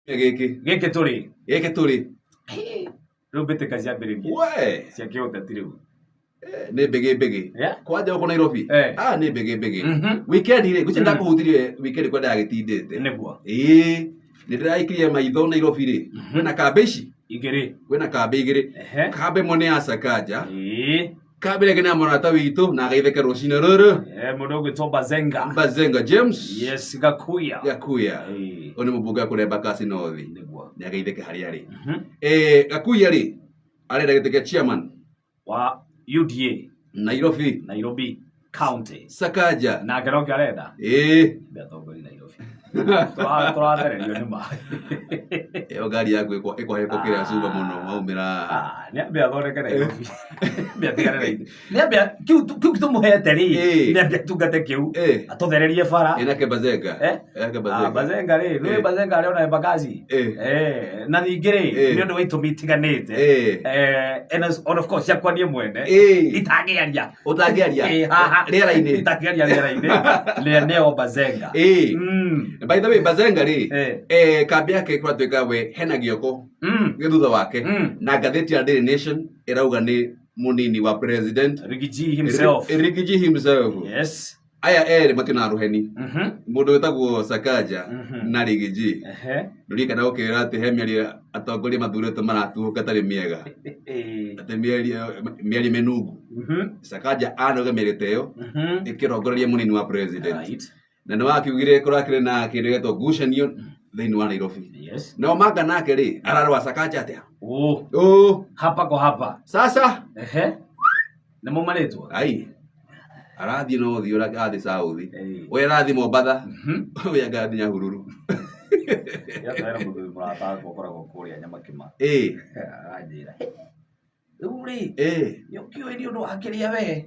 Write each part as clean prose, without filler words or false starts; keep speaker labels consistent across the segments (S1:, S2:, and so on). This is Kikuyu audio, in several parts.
S1: Gĩkĩ.
S2: Gĩkĩ tũrĩ.
S1: Gĩkĩ tũrĩ.
S2: Rĩu mbĩtĩka ciambĩrĩrie.
S1: We.
S2: Cia kĩũteti rĩu.
S1: Nĩ mbĩgĩ mbĩgĩ.
S2: Yeah.
S1: Kwanja gũkũ Nairobi. Ah, nĩ mbĩgĩ mbĩgĩ. Weekend rĩ, ngwĩciria ndakũhutirie weekend kwendaga gĩtindĩte.
S2: Nĩguo.
S1: Ĩĩ. Nĩ ndĩraikirie maitho Nairobi rĩ. Kwĩna kambĩ ici.
S2: Igĩrĩ.
S1: Kwĩna kambĩ igĩrĩ. Kambĩ ĩmwe nĩ ya Sakaja. Kambĩ ĩrĩa ĩngĩ nĩ ya mũrata witũ na agaitheke rũcinĩ rũrũ.
S2: Mũndũ ũgwĩtwo Bazenga.
S1: Bazenga James.
S2: Yes, Gakuya.
S1: Gakuya. Ũyũ nĩ mũmbunge wa kũrĩa Embakasi North.
S2: Nĩguo.
S1: Nĩ agaitheke harĩa arĩ. Gakuya rĩ, arenda gĩtĩ kĩa chairman
S2: wa UDA
S1: Nairobi.
S2: Nairobi County.
S1: Sakaja.
S2: Nake nokĩo arenda.
S1: Ĩĩ.
S2: Nĩ atongoria Nairobi. Tũrathererio nĩ maĩ.
S1: Ĩyo ngari yaku ĩkũhĩtũkĩra cuba mũno waumĩra.
S2: Ah, nĩ ambe athondeke Nairobi. Nĩ atigane na ithuĩ. Nĩ ambe kĩu kĩu tũmũhete rĩ. Nĩ ambe atungate kĩu. Atũthererie bara.
S1: Ĩnake Bazenga.
S2: Eh?
S1: Ĩnake
S2: Ah,
S1: Bazenga.
S2: Bazenga rĩ, nĩ Bazenga arĩ ona Embakasi. Na ningĩ rĩ, nĩ ũndũ wa itũmi itiganĩte. And of course ciakwa niĩ mwene. Itangĩaria.
S1: Ũtangĩaria.
S2: Haha.
S1: Rĩera-inĩ.
S2: Itangĩaria rĩera-inĩ. Nĩ neo Bazenga.
S1: By the way, Bazenga rĩ, kambĩ yake kũratuĩka we hena gĩoko gĩ thutha wake na ngathĩti ya Daily Nation ĩrauga nĩ mũnini wa president
S2: Riggy G himself.
S1: Riggy G himself.
S2: Yes.
S1: Aya erĩ mationaga rũheni. Mũndũ wĩtagwo Sakaja na Riggy G. Ndũririkana gũkĩra atĩ he mĩario atongoria mathurĩtwo maratuhũka ĩtarĩ mĩega. Atĩ mĩario mĩario mĩnungu. Sakaja anauga mĩario ta ĩyo ĩkĩrongoreria mũnini wa president. Na nĩ wakiugire kũrakĩrĩ na kĩndũ gĩetwo ngucanio thĩinĩ wa Nairobi. No Manga nake rĩ ararũa Sakaja atĩa?
S2: Oh.
S1: Oh.
S2: Hapa kwa hapa.
S1: Sasa.
S2: Nĩ maumanĩtwo?
S1: Ai. Arathiĩ no ũthiĩ ũrĩa arathiĩ South. Ũyũ arathiĩ Mombatha. Ũyũ angĩ arathiĩ Nyahururu.
S2: Yatwara mũthuri mũrata wakwa ũkoragwo kũrĩa Nyamakima. Aranjĩra. Rĩu rĩ, nĩ ũkĩũĩ nĩ ũndũ wa kĩrĩa we.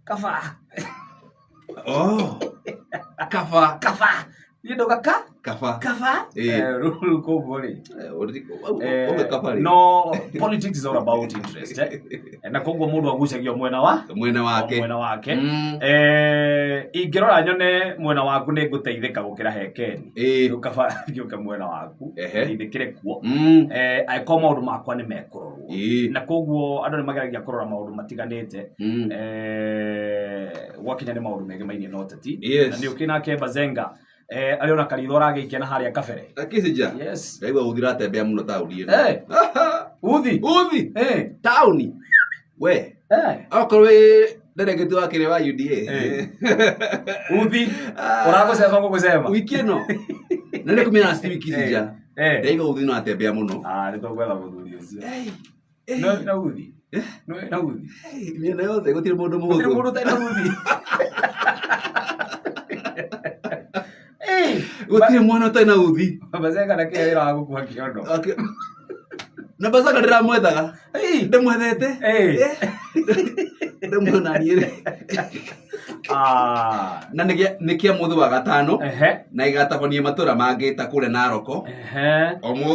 S2: Kaba.
S1: Oh. Kaba.
S2: Kaba. Niĩ ndauga ka?
S1: Kaba.
S2: Kaba. Rĩu koguo rĩ.
S1: Ũge kaba rĩ.
S2: No politics is all about interest. Eh? Na koguo mũndũ agucagio mwena wa
S1: mwena wake.
S2: Mwena wake. Ingĩrora nyone mwena waku nĩ ngũteithĩka gũkĩra he Ken. Rĩu kaba ngĩũke mwena waku. Ndeithĩkĩre kuo. Angĩkorwo maũndũ makwa nĩ mekũrorwo. Na koguo andũ nĩ mageragia kũrora maũndũ matiganĩte. Gwakinya nĩ maũndũ megemainie na ũteti. Na nĩ ũkĩ nake Bazenga arĩ ona karitho aragĩikia na harĩa kabere.
S1: Akĩcija.
S2: Yes.
S1: Ndaigua uthi ratembea mũno taũni ĩno.
S2: Uthi.
S1: Uthi. Taũni. We. Okorwo wĩ delegate wa kĩrĩa wa UDA.
S2: Uthi. Ũragũcema ngũgũcema.
S1: Wiki ĩno. Na nĩ kumenya last week Kisija. Ndaigua uthi no atembea mũno.
S2: Ah, nĩ tũgwetha mũthuri ũcio. No na uthi. No na uthi.
S1: Mĩena yothe gũtirĩ mũndũ
S2: Gũtirĩ
S1: mũhũthũ.
S2: mũndũ ũtarĩ na uthi.
S1: Gũtirĩ mwana ũtarĩ na uthi.
S2: Bazenga na kĩo wĩra wa gũkua kĩondo.
S1: Na Bazenga ndĩramwethaga. Ndĩmwethete. Ndĩmuona niĩ rĩ.
S2: Ah.
S1: Na nĩ kĩa mũthĩ wa gatano na gĩgatabania matũra mangĩ ta kũrĩa Naroko.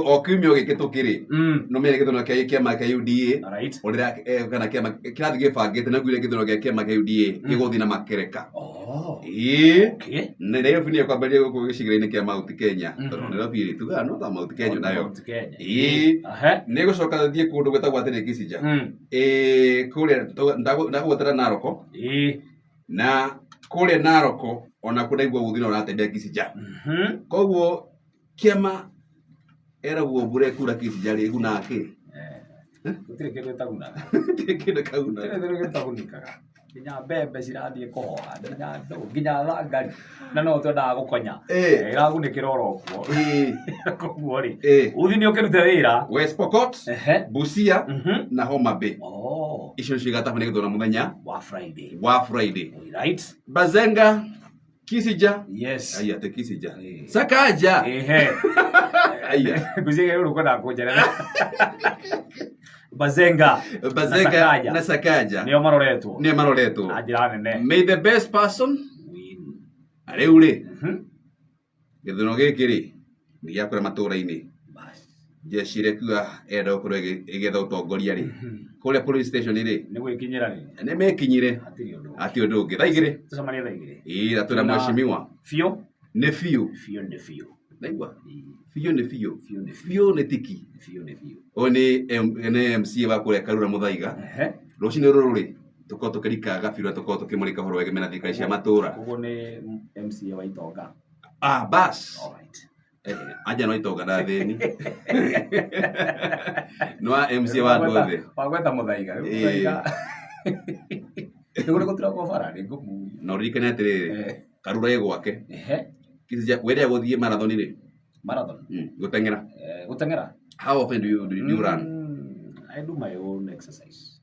S1: O kiumia gĩkĩ tũkĩrĩ no mene gĩthurano kĩa kĩama kĩa UDA ũrĩa kana kĩama kĩrathiĩ gĩbangĩte na ngwire gĩthurano gĩa kĩama kĩa UDA gĩgũthiĩ na makereka. Ĩĩ. Na Nairobi nĩyo kwambĩrĩria gũkũ gĩcigĩrĩra-inĩ kĩa Mount Kenya. Tondũ Nairobi rĩ tugaga no ta Mount Kenya nayo. Ĩĩ. Nĩ gũcoka thiĩ kũndũ gwĩtagwo atĩrĩ Kisija. Ĩĩ kũrĩa ndagũgwetera Naroko. Na kũrĩa Naroko onakuo ndaigua gũthiĩ na ũratembea Kisija. Koguo kĩama eragwo mbura ĩkura Kisija rĩ ĩgunaga kĩ?
S2: Gũtirĩ kĩndũ ĩtagunaga.
S1: Gũtirĩ kĩndũ ĩtagunaga.
S2: Gũtirĩ kĩndũ gĩtagunĩkaga. Nginya mbembe cirathiĩ kũhoha, nginya ndũ, nginya thangari. Na no twendaga gũkonya. Ĩragunĩkĩra oro kuo. Koguo rĩ, uthi nĩ ũkĩrute wĩra.
S1: West Pokot, Busia na Homa Bay. Icio nĩcio igatabania gĩthurano mũthenya
S2: wa Friday.
S1: Wa Friday.
S2: Right.
S1: Bazenga Kisija.
S2: Yes.
S1: Aya te Kisija. Sakaja.
S2: Ehe.
S1: Aya.
S2: Ngwĩciria rĩu ũkwenda kũnjerera. Bazenga.
S1: Bazenga
S2: Sakaja.
S1: na Sakaja.
S2: Nĩo maroretwo.
S1: Nĩo maroretwo.
S2: Na njĩra nene.
S1: May the best person win. Rĩu rĩ. Gĩthurano gĩkĩ rĩ nĩ gĩa kũrĩa matũra-inĩ. Jeshi ĩrĩa ĩkuga ĩrenda gũkorwo ĩgĩetha ũtongoria rĩ, kũrĩa police station rĩ,
S2: Nĩ gwĩkinyĩra rĩ.
S1: nĩ mekinyire.
S2: Hatirĩ ũndũ.
S1: Hatirĩ ũndũ ũngĩ. Thaa 2.
S2: Tũcemanie thaa 2.
S1: Ĩĩ na twĩna
S2: Twĩna
S1: mheshimiwa.
S2: Biũ.
S1: Nĩ biũ.
S2: Biũ nĩ biũ.
S1: Naigua biũ nĩ biũ.
S2: Biũ nĩ biũ.
S1: Biũ nĩ tiki.
S2: Biũ nĩ biũ.
S1: Ũyũ nĩ nĩ MCA wa kũrĩa Karura Mũthaiga. Rũcinĩ rũrũ rĩ, tũkorwo tũkĩrika gabiũ na tũkorwo tũkĩmũrĩka ũhoro wĩgiĩ mena thirikari cia matũra.
S2: Koguo nĩ MCA wa Itonga.
S1: Ah, bas.
S2: Alright.
S1: Anja no itonga na thĩni. Nĩ wa MCA wa andũ othe.
S2: Wagweta Mũthaiga. Rĩu Mũthaiga. Nĩguo nĩgũturagwo bara nĩ ngũmũria.
S1: Na ũririkane atĩrĩrĩ, Karura ĩ gwake. Kisicha, wĩrĩa gũthiĩ marathon rĩ?
S2: Marathon?
S1: Gũteng'era.
S2: Gũteng'era?
S1: How often do you run?
S2: I do my own exercise.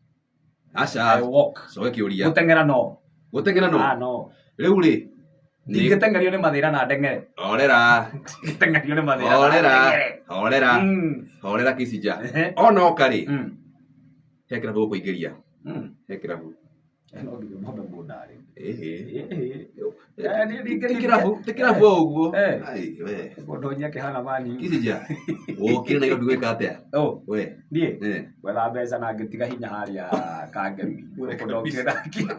S1: Aca.
S2: I walk.
S1: Coke kĩũria.
S2: Gũteng'era no.
S1: Gũteng'era no?
S2: Ah, no.
S1: Rĩu rĩ,
S2: Ndingĩteng'erio nĩ mathĩna na ndeng'ere.
S1: Horera.
S2: Ndingĩteng'erio nĩ mathĩna na
S1: Horera.
S2: ndeng'ere.
S1: Horera. Horera Kisicha. Ona oka rĩ, he kĩrabu gũkũingĩria. He kĩrabu.
S2: No nginya mwambe mũndarĩ.
S1: Ĩhĩ.
S2: Ĩhĩ.
S1: Ti kĩrabu, ti kĩrabu o ũguo. Ai, we.
S2: Mũndũ akĩhana mani.
S1: Kisicha. Ũkire Nairobi gwĩka atĩa?
S2: Oh.
S1: We.
S2: Niĩ. Gwetha mbeca na ngĩtiga hinya harĩa Kangemi.
S1: Bure
S2: Gũkũ ndokire
S1: kabisa.
S2: na